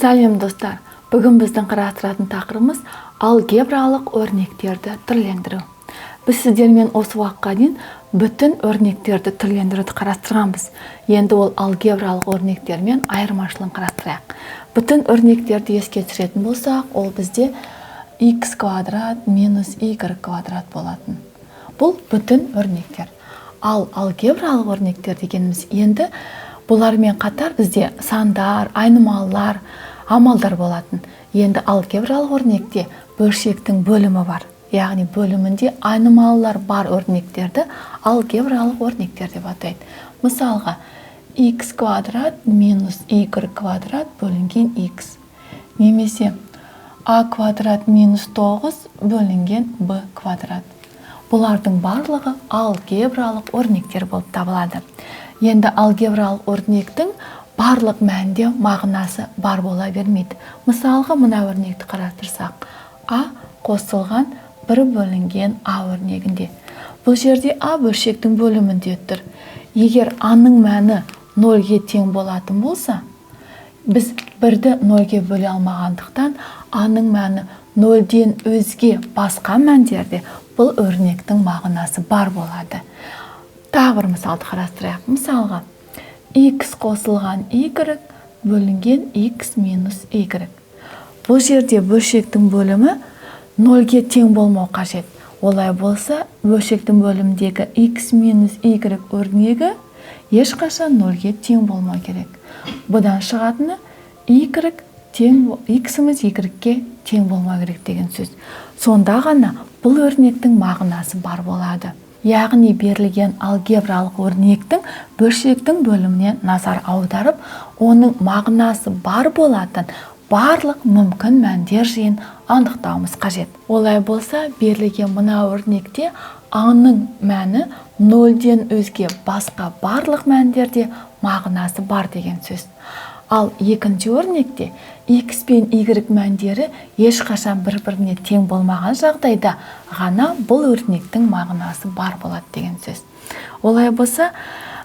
Сәлем, достар! Бүгін біздің қарастыратын тақырыбымыз – алгебралық өрнектерді түрлендіру. Біз сіздермен осы уақытқа дейін бүтін өрнектерді түрлендіруді қарастырғанбыз. Енді ол алгебралық өрнектермен айырмашылығын қарастырайық. Бүтін өрнектерді еске түсіретін болсақ, ол бізде x квадрат минус y квадрат болатын. Бұл бүтін өрнектер. Ал алгебралық өрнектер дегеніміз, енді бұлармен қатар бізде сандар, айнымалылар, амалдар болатын. Енді алгебралық өрнекте бөлшектің бөлімі бар, яғни бөлімінде айнымалылар бар өрнектерді алгебралық өрнектер деп атайды. Мысалға, x квадрат минус y квадрат бөлінген x немесе а квадрат минус 9 бөлінген b квадрат. Бұлардың барлығы алгебралық өрнектер болып табылады. Енді алгебралық өрнектің барлық мәнде мағынасы бар бола бермейді. Мысалға, мына өрнекті қарастырсақ, а қосылған бір бөлінген а өрнегінде бұл жерде а бөлшектің бөлімінде тұр. Егер аның мәні нөлге тең болатын болса, біз бірді нөлге бөле алмағандықтан, аның мәні нөлден өзге басқа мәндерде бұл өрнектің мағынасы бар болады. Тағы бір мысалды қарастырайық. Мысалға, x қосылған y бөлінген x минус y. Бұл жерде бөлшектің бөлімі нөлге тең болмау қажет. Олай болса, бөлшектің бөліміндегі x минус y өрнегі ешқашан нөлге тең болмау керек. Бұдан шығатыны, y тең, x-іміз y-ге тең болмау керек деген сөз. Сонда ғана бұл өрнектің мағынасы бар болады. Яғни берілген алгебралық өрнектің бөлшектің бөліміне назар аударып, оның мағынасы бар болатын барлық мүмкін мәндер жиын анықтауымыз қажет. Олай болса, берілген мына өрнекте аның мәні нөлден өзге басқа барлық мәндерде мағынасы бар деген сөз. Ал екінші өрнекте x пен y мәндері ешқашан бір-біріне тең болмаған жағдайда ғана бұл өрнектің мағынасы бар болады деген сөз. Олай болса,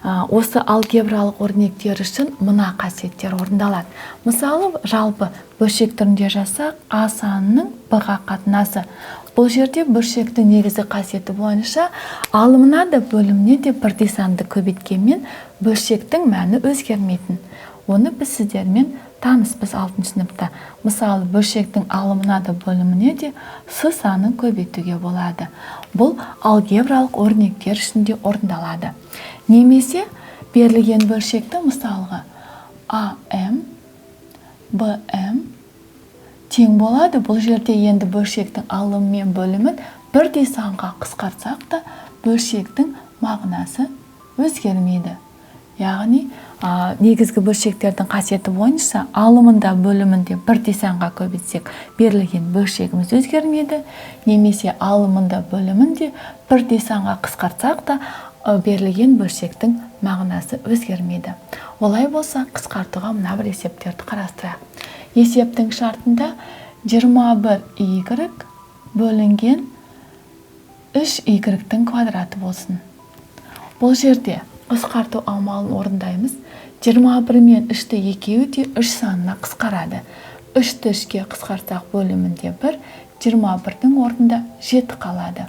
осы алгебралық өрнектер үшін мына қасиеттер орындалады. Мысалы, жалпы бөлшек түрінде жазсақ, а санының б-ға қатынасы. Бұл жерде бөлшектің негізгі қасиеті бойынша алымына да, бөліміне де бірдей санды көбейткенмен, бөлшектің мәні өзгермейтін. Оны біз сіздермен таныспыз алтыншы сыныпта. Мысалы, бөлшектің алымына да, бөліміне де с санын көбейтуге болады. Бұл алгебралық өрнектер үшін де орындалады. Немесе берілген бөлшекті, мысалға, ам бм тең болады. Бұл жерде енді бөлшектің алымы мен бөлімін бірдей санға қысқартсақ та, бөлшектің мағынасы өзгермейді. Яғни негізгі бөлшектердің қасиеті бойынша алымында, бөлімінде бірдей санға көбейтсек, берілген бөлшегіміз өзгермейді. Немесе алымында, бөлімінде бірдей санға қысқартсақ та, берілген бөлшектің мағынасы өзгермейді. Олай болса, қысқартуға мына бір есептерді қарастырайық. Есептің шартында 21 y бөлінген 3 y-тің квадраты болсын. Бұл жерде қысқарту амалын орындаймыз. 21 мен 3-ті екеуі де 3 санына қысқарады. 3-ті 3-ке қысқартсақ, бөлімінде 1, 21-дің орнында 7 қалады.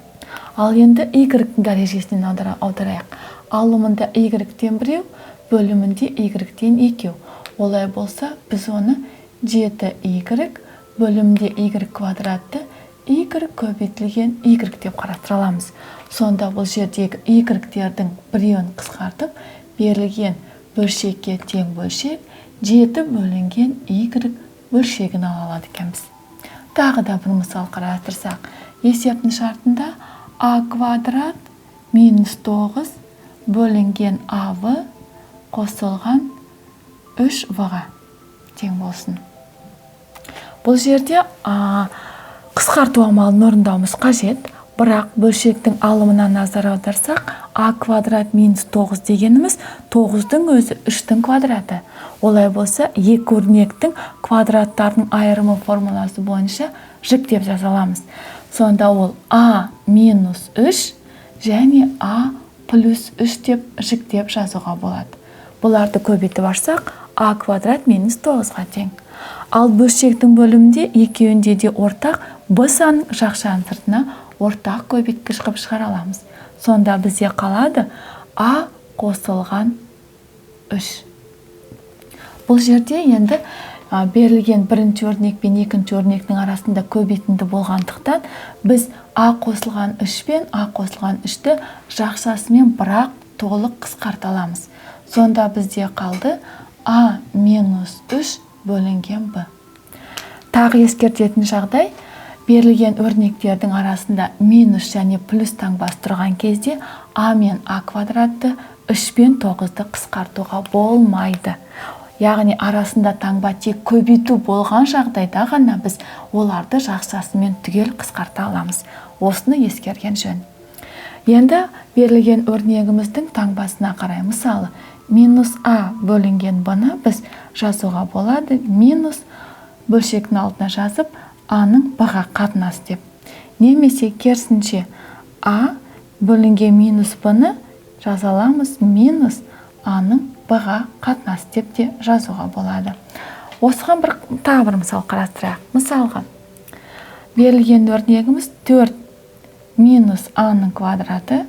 Ал енді y-тің дәрежесінен аударайық. Алымында y-тен біреу, бөлімінде y-тен екеу. Олай болса, біз оны 7y бөлімінде y квадратты y көбейтілген y деп қарастыра аламыз. Сонда бұл жердегі y-тердің біреуін қысқартып, берілген бөлшекке тең бөлшек 7 бөлінген y бөлшегін ала алады екенбіз. Тағы да бір мысал қарастырсақ, есептің шартында а квадрат минус 9 бөлінген ав қосылған 3 в-ға тең болсын. Бұл жерде қысқарту амалын орындауымыз қажет. Бірақ бөлшектің алымына назар аударсақ, а квадрат минус 9 дегеніміз 9-дың өзі 3-тің квадраты. Олай болса, екі өрнектің квадраттарының айырымы формуласы бойынша жіктеп жаза аламыз. Сонда ол а минус 3 және а плюс 3 деп жіктеп жазуға болады. Бұларды көбейтіп ашсақ, а квадрат минус 9-ға тең. Ал бөлшектің бөлімінде екеуінде де ортақ b санын жақшаның сыртына ортақ көбейткіш қылып шығара аламыз. Сонда бізде қалады а қосылған 3. Бұл жерде енді берілген бірінші өрнек пен екінші өрнектің арасында көбейтінді болғандықтан біз а қосылған 3 пен а қосылған 3-ті жақшасымен бірақ толық қысқарта аламыз. Сонда бізде қалды а минус 3 бөлінген б. Тағы ескертетін жағдай, берілген өрнектердің арасында минус және плюс таңбасы тұрған кезде а мен а квадратты 3 пен 9-ды қысқартуға болмайды. Яғни арасында таңба тек көбейту болған жағдайда ғана біз оларды жақшасымен түгел қысқарта аламыз. Осыны ескерген жөн. Енді берілген өрнегіміздің таңбасына қарай, мысалы, минус а бөлінген б-ны біз жазуға болады минус бөлшектің алдына жазып а-ның б-ға қатынасы деп. Немесе керісінше а бөлінген минус б-ны жаза аламыз минус а-ның б-ға қатынасы деп те жазуға болады. Осыған тағы бір мысал қарастырайық. Мысалға, берілген өрнегіміз 4 минус а-ның квадраты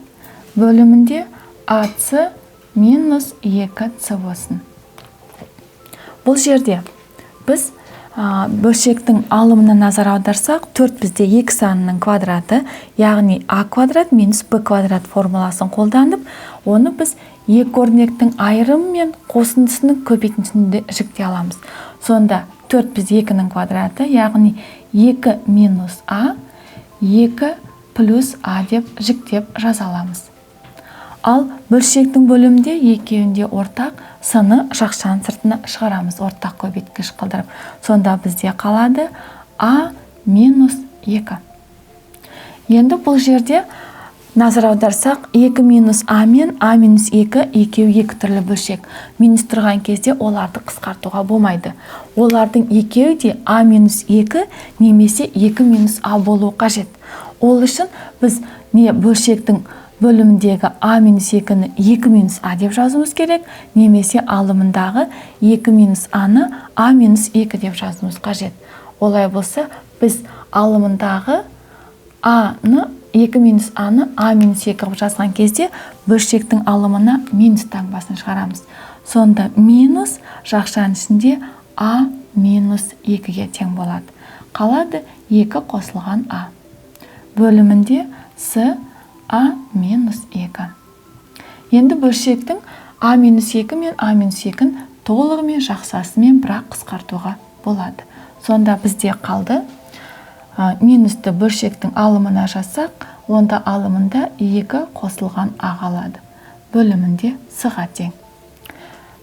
бөлімінде АС минус 2С болсын. Бұл жерде біз бөлшектің алымына назар аударсақ, 4 бізде 2 санының квадраты, яғни а квадрат минус б квадрат формуласын қолданып, оны біз екі өрнектің айырымы мен қосындысының көбейтіндісінде жіктей аламыз. Сонда 4 бізде 2-нің квадраты, яғни 2 минус а, 2 плюс а деп жіктеп жаза аламыз. Ал бөлшектің бөлімінде екеуінде ортақ сыны жақшаның сыртына шығарамыз, ортақ көбейткіш қылдырып. Сонда бізде қалады а минус 2. Енді бұл жерде назар аударсақ, 2 минус а мен а минус 2 екеуі екі түрлі бөлшек. Минус тұрған кезде оларды қысқартуға болмайды. Олардың екеуі де а минус 2 немесе 2 минус а болуы қажет. Ол үшін біз не бөлшектің бөліміндегі а минус 2-ні 2 минус а деп жазуымыз керек, немесе алымындағы 2 минус а-ны а минус 2 деп жазуымыз қажет. Олай болса, біз алымындағы а-ны 2 минус а-ны а минус 2 қылып жазған кезде бөлшектің алымына минус таңбасын шығарамыз. Сонда минус жақшаның ішінде а минус 2-ге тең болады. Қалады 2 қосылған а. Бөлімінде с а минус 2. Енді бөлшектің а минус 2 мен а минус 2-ін толығымен жақшасымен бірақ қысқартуға болады. Сонда бізде қалды минусты бөлшектің алымына жазсақ, онда алымында 2 қосылған а қалады. Бөлімінде с-ға тең.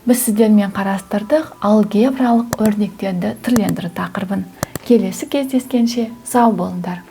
Біз сіздермен қарастырдық алгебралық өрнектерді түрлендіру тақырыбын. Келесі кездескенше сау болыңдар.